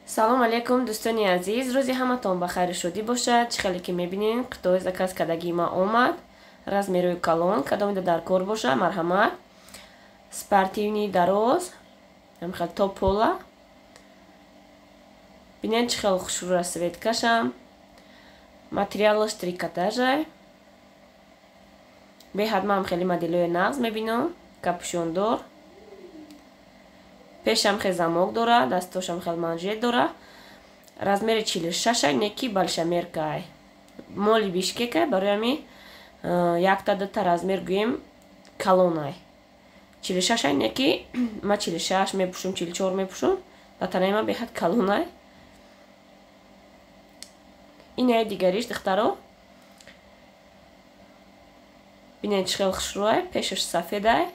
Салом алейкум, дӯстони азиз. Рӯзи ҳаматон ба хайру шодӣ бошад. Чӣ хеле ки мебинем, қитъои заказ кардагии ма омад. Размерои калон, кадомида дар кор боша, марҳамат. Спортивный дароз, ҳамхел то пола. Бинед, чӣ хел хушрӯ расцветкашам. Материалаш трикотажай. Беҳад ман хеле моделҳои нағз мебинам. Капюшондор. Пешам хел замок дора, дастошам хел манжет дора. Размери 46 неки большемеркай. Моли Бишкекай, барои ҳами якта дута размер гӯем калонай. 46 неки ма 46 мепӯшум, 44 мепӯшум. Ба танаи ма беҳад калонай. Инаи дигариш, духтаро. Бинед, чӣ хел хушрӯай, пешаш сафедай.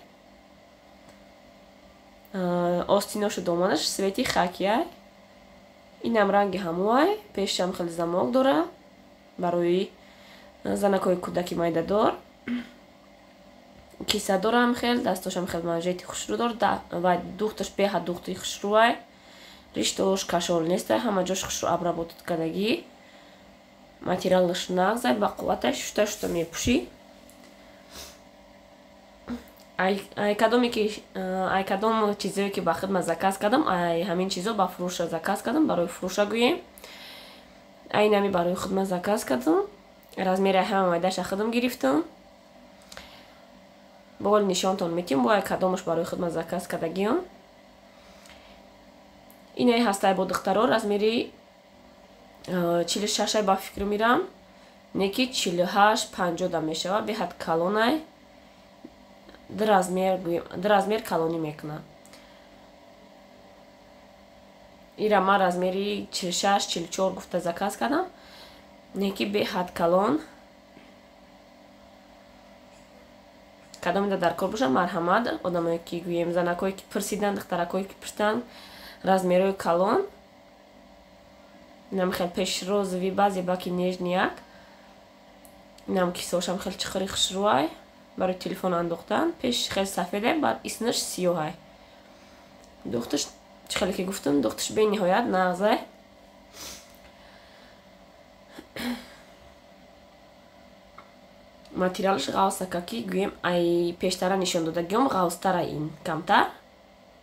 Остиношу доманаш цвети хакияй. Инам ранги ҳамуай, пешам хеле замок дора барои занакҳои кӯдаки майдадор. Киса дорам хел, дастошам хел манжети хушрӯ дор ва духташ беҳад духти хушрӯай. Риштош кашол нестай, ҳама ҷош хушрӯ обработать кардагӣ. Материалаш нағзай, ба қувватай, шуста шуста мепӯшӣ. Ай кадоме ки, ай кадом чизое ки ба хидмат заказ кардам, ай ҳамин чизо ба фурӯша заказ кардам, барои фурӯша гӯем. Ай нами барои хидмат заказ кардам. Размери ҳама майдаша худам гирифтам. Бол нишонтон метим, бо ай кадомаш барои хидмат заказ кардагиам. Инаи ҳастай бо духтаро, размери 46 ба фикр мирам, неки 48 50 да мешава, беҳад калонай. Ду размер калонӣ мекунад. Ира ман размери 46 44 гуфта заказ кардам, неки беҳад калон. Кадомида дар кор боша, марҳамат. Одамое ки гӯем, занакое ки пурсидан, духтаракое ки пурсидан размерои калон. Инам хел пеш розовый, баъзе баки нежный як. Инам кисошам хел чиқири хушрӯай барои телефон андохтан. Пеш хел сафедай, баъд иснаш сиёҳай. Духташ, чӣ хеле ки гуфтам, духташ бениҳоят нағзай. Материалаш ғавсака ки гӯем, ай пештара нишон додагиём ғавстара, ин камтар,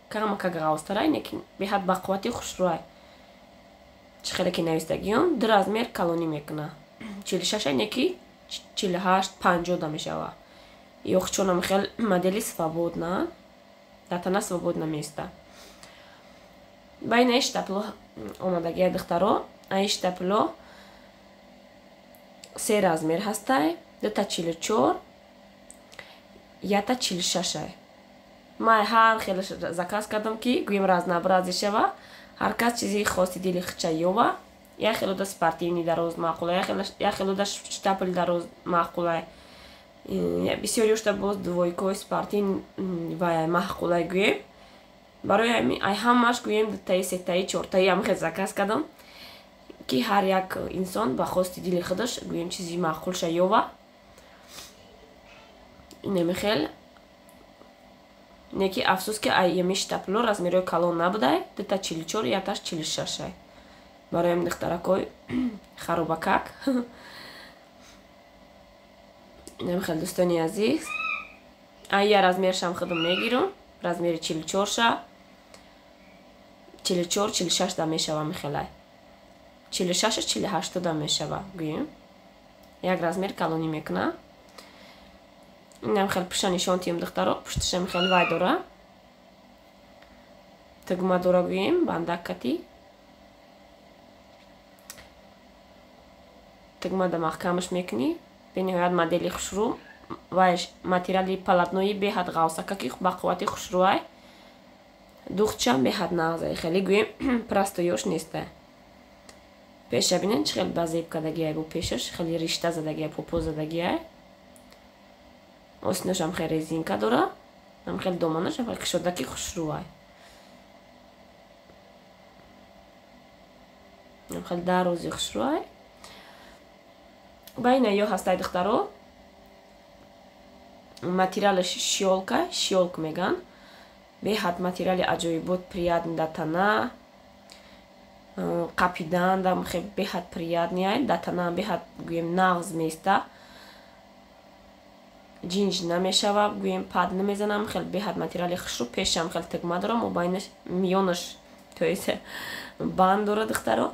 камакак ғавстара, лекин беҳад ба қуввати хушрӯай. Чӣ хеле ки навистагиём, ду размер калонӣ мекуна. 46 неки 48 50 да мешава. Ёхчонам хел модели свободна, дар тана свободна места. Ба ина штапло омадагия, духтаро. Ай штапло се размер ҳастай, дута 44, ята 46. Ман ҳар хел заказ кардам ки гӯем разнообразие шава, ҳар кас чизи хоси дили хича ёва. Як хелода спортивный дароз маъқулай, як хелода штапли дароз маъқулай. Бисёриёшта боз двойкои спортивный ва маъқулай гӯем. Барои ҳамин ай ҳамаш гӯем дутаи, сетаи, чортаи ҳам хел заказ кардам ки ҳар як инсон ба хости дили худаш гӯем чизи маъқулша ёва. Инами хел. Неки афсӯс ки ай ами штапло размерои калон набудай, дута 44, яташ 46. Барои ҳамин духтаракои харобакак. Инами хел, дӯстони азиз. Ай я размершам худам мегирам, размери 44 ша. 44 46 да мешава михелай. 46 48 да мешава гӯем. Як размер калонӣ мекуна. Инам хел пушта нишон тием, духтаро, пушташам хел вай дора. Тугма дора гӯем, бандак кати. Тугма да маҳкамаш мекунӣ. Бениҳоят модели хушрӯ ва материали полотнои беҳад ғавсака ки ба қуввати хушрӯай. Духтчам беҳад нағзай, хеле гӯем простоёш нестай. Пеша бинед, чӣ хел базеб кардагиай, бо пешаш хеле ришта задагиай, попо задагиай. Остиношам хел резинка дора, ам хел доманаш хел кушодаки хушрӯай. Ам хел дарози хушрӯай. Ба ина ё ҳастай, духтаро. Материалаш шёлка, шёлк меган. Беҳад материали аҷоибот, приятный дар тана. Қапидан дам хел беҳад приятный ай, да танаам беҳад гӯем нағз места. Ҷинҷ намешава, гӯем пад намезанам, хел беҳад материали хушрӯ, пешам хел тигма дора, мобайнаш миёнаш то есть банд дора духтаро.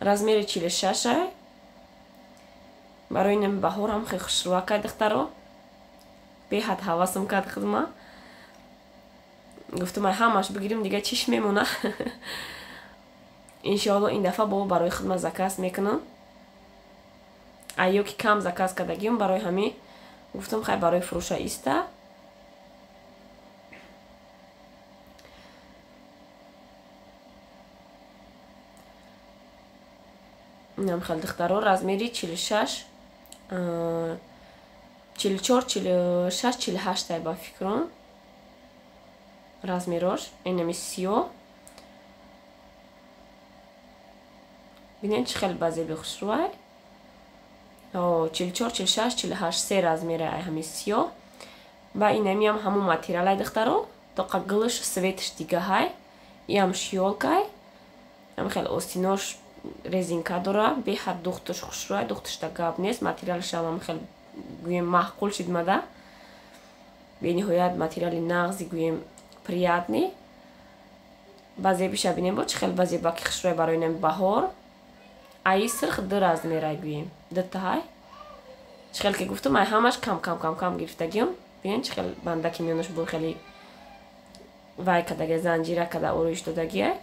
Размери 46 ай. Барои нами баҳорам хел хушрӯакай духтаро. Беҳад ҳавасам кард худма. Гуфтам ай ҳамаш бигирим, дига чиш мемона. Иншоалло ин дафъа бо барои худма заказ мекунам. Айё ки кам заказ кардагиам, барои ҳамин гуфтам хай барои фурӯша иста. Инам хел духтаро, размери 46, 44, 46, 48 ай ба фикрам. Размерош инами сиё. Бинед чӣ хел базеби хушрӯай. 44, 46, 48 се размера ай ҳами сиё. Ба инамиам ҳамун материалай духтаро, тоқа гулш светш дигаҳай. Иам шиёлкай. Ам хел остинош резинка дора, беҳад духташ хушрӯай, духташда гап нест, материалшам ам хел гӯем маъқул шид мада. Бениҳоят материали нағзи гӯем приятный. Базебиша бинем бо чӣ хел базебаки хушрӯай барои нами баҳор. Аи сирх ду размерай гӯем, дутаҳай. Чӣ хел ки гуфтам, ай ҳамаш кам кам кам кам гирифтагиам. Бинем чӣ хел бандаки миёнаш бо хеле вай кадаги, занҷира када ороиш додагиай.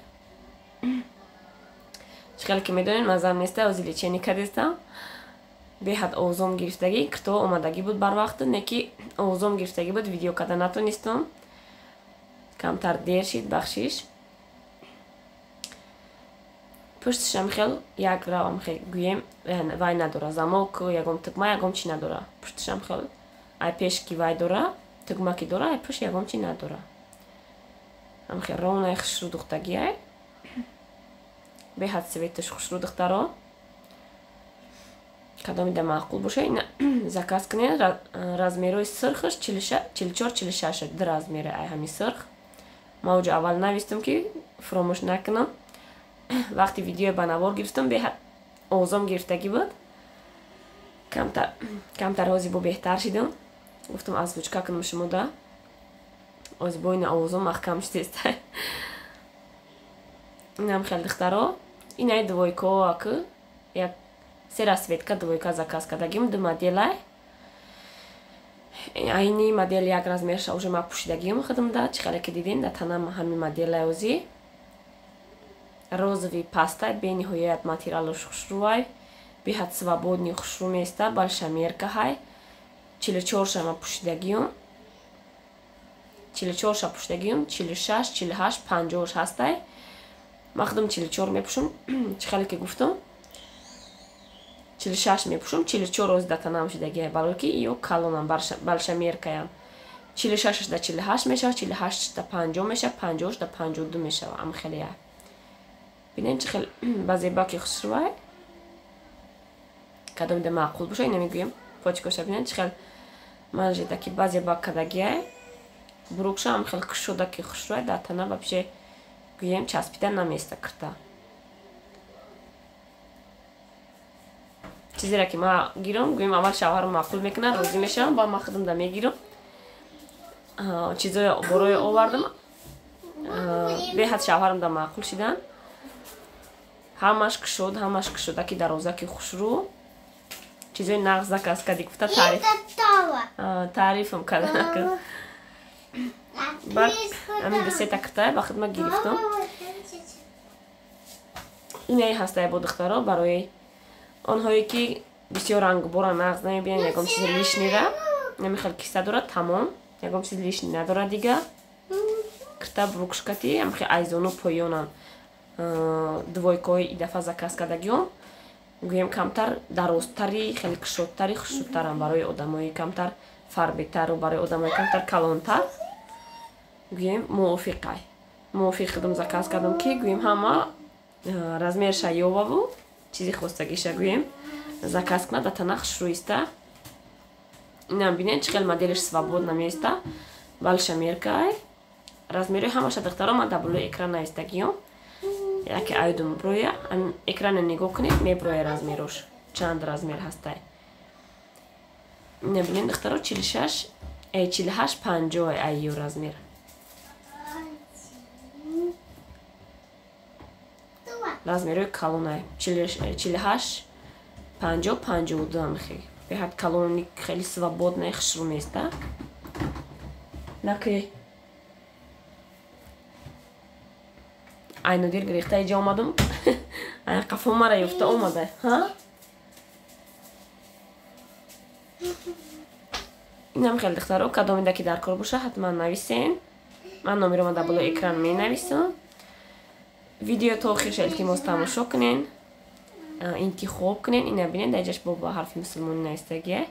Чӣ хел ки медонед, мазам неста, ози лечение кадестам. Беҳад овозом гирифтагӣ, кито омадагӣ буд барвақт, не ки овозом гирифтагӣ буд, видео када натонистам. Камтар дер шид, бахшиш. Пушташам хел як равам хел гӯем вай надора, замок, ягом тукма, ягом чи надора. Пушташам хел ай пеш ки вай дора, тугма ки дора, ай пушт ягом чи надора. Ам хел ровнай хушрӯ духтагӣ ай. Беҳад светаш хушрӯ духтаро. Кадомида маъқул боша, ина заказ кунед. Размерои сирхаш 44, 46 ду размера ай ҳами сирх. Ма уҷо аввал навистам ки фуромӯш накунам. Вақти видеои ба навор гирифтам, беҳад овозом гирифтагӣ буд. Камтар ҳози бо беҳтар шидам. Гуфтам озвучка кунам шумода. Ози бо ина овозом маҳкам шудест. Инам хел духтаро. Инаи двойко аку як се расцветка двойка заказ кардагим, ду моделай. Айни модел як размерша уже ма пӯшидагиам худамда, чӣ хеле ки дидем, да танам ҳамин моделай ози. Розовый пастай, бениҳоят материалаш хушрӯай, беҳад свободный хушрӯ места, большемерка ҳай. 44 ма пӯшидагиам. 44 пӯшидагиам, 46, 48, 50 ҳастай. Ма худам 44 мепӯшам, чӣ хеле ки гуфтам. 46 мепӯшам, 44 оз датанам шидагиай, барои ки ё калонам большемеркаям. 46 да 48 мешава, 48 да 50 мешава, 50 да 52 мешава, ам хеле. Бинем чӣ хел базебаки хушрӯай. Кадомида маъқул боша, ина мегӯем почкоша бинем чӣ хел манжетаки базебак кадагиай. Брукша ам хел кушодаки хушрӯай, дар тана вообще гӯем часпида наместа кирта. Чизеро ки ма гирам, гӯем аввал шавҳарам маъқул мекунад, розӣ мешавам, баъд ма худам да мегирам. Чизои борои овардам, беҳад шавҳарам да маъқул шидан. Ҳамаш кушод, ҳамаш кушодаки дарозаки хушрӯ. Чизои нағз заказ кардӣ гуфта таъриф. Таърифам карда. Баъд ҳамин ду сета киртая ба худма гирифтам. Инаи ҳастая бо духтаро барои онҳое ки бисёр рангбора нағз намебинанд, ягон чизи лишнира. Ҳамин хел киса дорад, тамом. Ягон чизи лишни надорад дига. Кирта брукшкати, ҳамин хел айзону поёнан. Двойкаҳои идафа заказ кардагиём. Гӯем камтар дарозтари, хеле кушодтари, хушрӯтарам барои одамои камтар фарбетару барои одамои камтар калонтар. Гӯем мувофиқай. Мувофиқ худам заказ кардам ки гӯем ҳама размерша ёваву чизи хостагиша гӯем заказ кунад, да тана хушрӯиста. Инам бинед чӣ хел моделиш свободна меиста, большемеркай. Размерои ҳамаша духтаро ман дар болои экран навистагиём. Яке айдум броя, экрана нигоҳ кунед, меброя размерош. Чанд размер ҳастай. Ина бинед, духтаро, 46, 48 50 аю размер. Размерои калонай. 48 50 52 амхи. Беҳад калони, хеле свободный, хушрӯ места. Наки айнодир гирифта иҷа омадум. Ай қафо мара ёфта омада. Ҳа? Инам хеле, духтаро, кадомида ки дар кор боша, ҳатман нависен. Ман номерома дар болои экран менависам. Видео то охирша илтимос тамошо кунен, интихоб кунен. Ина бинен, дар иҷаш бо ҳарфи мусулмонӣ навистагия.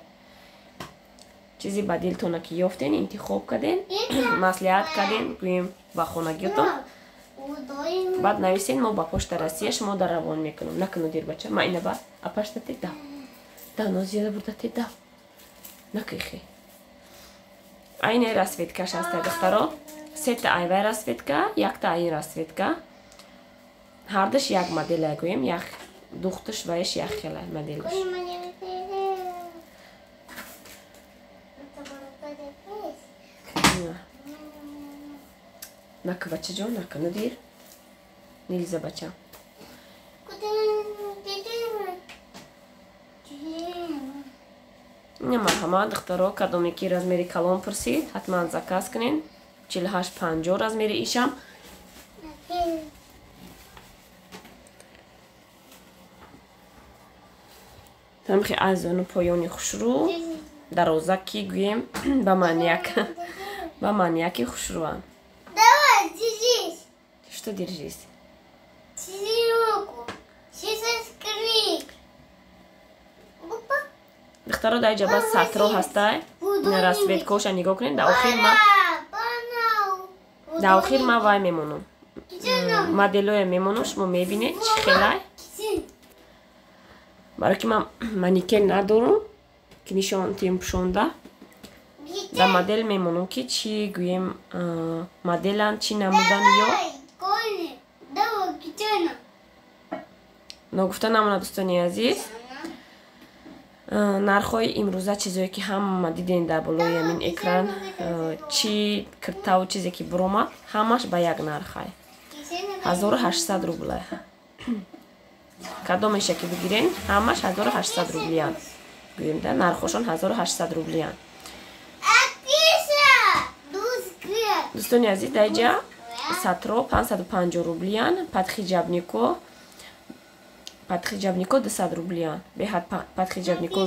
Чизе ба дилтона ки ёфтен, интихоб карден, маслиҳат карден, гӯем ба хонагиётон. Баъд нависен, мо ба почта Россия шумо дар равон мекунам. Накуну дир бача, ма ина ба апашта те да. Да нозияда бурда те да. Накихи. Айне расцветкаш ҳаста, духтаро. Сета айвай расцветка, якта айн расцветка. Ҳардаш як моделя гӯем, як духташ ваеш як хела моделаш. Нака, бачаҷон, нака, Нодир. Нилза, бача. Ина марҳамат, духтаро, кадоме ки размери калон пурсид, ҳатман заказ кунен. 48 50 размери ишам. Ҳамхи азону поёни хушрӯ, дарозаки гӯем, ба маньяк. Ба маньяки хушрӯанд. Давай, держись. Что держись? Держи руку. Сейчас крик. Духтаро, дар иҷа ба сатро ҳастай. Ина расцветкоша нигоҳ кунед. Дар охир ма вай мемонам. Моделое мемонам, шумо мебинед чӣ хелай. Барои ки ман манекен надорам, ки нишон тием пӯшонда. Дар модел мемонам ки чӣ гӯем моделанд, чӣ намудан ё. Ногуфта намонад, дӯстони азиз. Нархҳои имрӯза, чизое ки ҳама дидем дар болои ҳамин экран, чӣ киртаву чизе ки буромад, ҳамаш ба як нархай. 1800 рублай. Кадомеша ки бигирен, ҳамаш 1800 рублиянд. Гӯем да, нархошон 1800 рублиянд. Дӯстони азиз, дар иҷа сатро 550 рублиянд, падхиҷабнико 200 рублиянд. Беҳад падхиҷабнико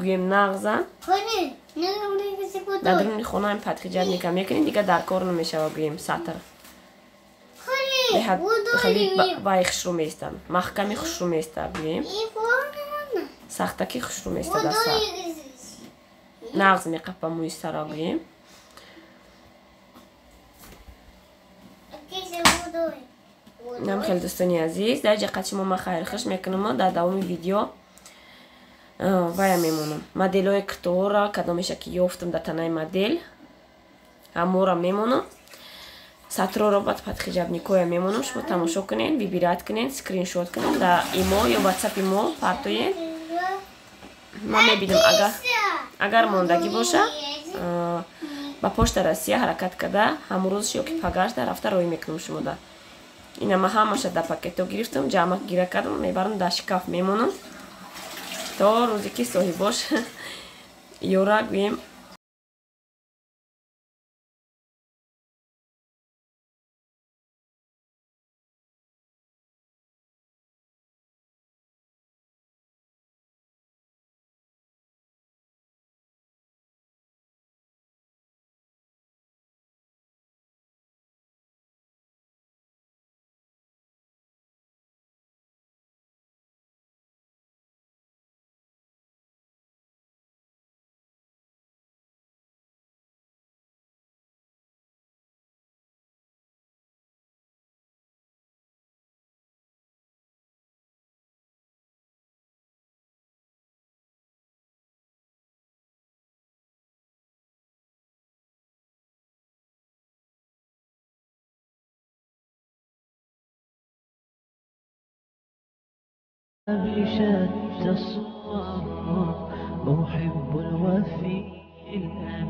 гӯем нағзанд. Дар дуруни хонаам падхиҷабника мекунед, дигар дар кор намешава гӯем сатр. Беҳад хеле вай хушрӯ меистанд, маҳками хушрӯ меистад гӯем. Сахтаки хушрӯ меистад дар сар. Нағз меқапа мӯи сара гӯем. Нам хеле, дӯстони азиз, дар ҷа қачи мо ма хайрхуш мекунам, дар давоми видео вая мемонам. Моделҳои китора, кадомеша ки ёфтам дар танаи модел, ҳамора мемонам. Сатроро баъд падхиҷабникоя мемонам, шумо тамошо кунед, вибират кунед, скриншот кунед, дар имо ё ватсапи мо партоед. Ман мебинам, агар мондагӣ боша, ба почта Россия ҳаракат карда, ҳамрӯз ё ки пагашда рафта роҳӣ мекунам шумода. Ина ма ҳамаша дар пакето гирифтам, ҷамъ гира кардам, мебарам дар шкаф мемонам то рӯзе ки соҳибош ёра гӯем. بشتى الصور، أحب الوفي الأمين.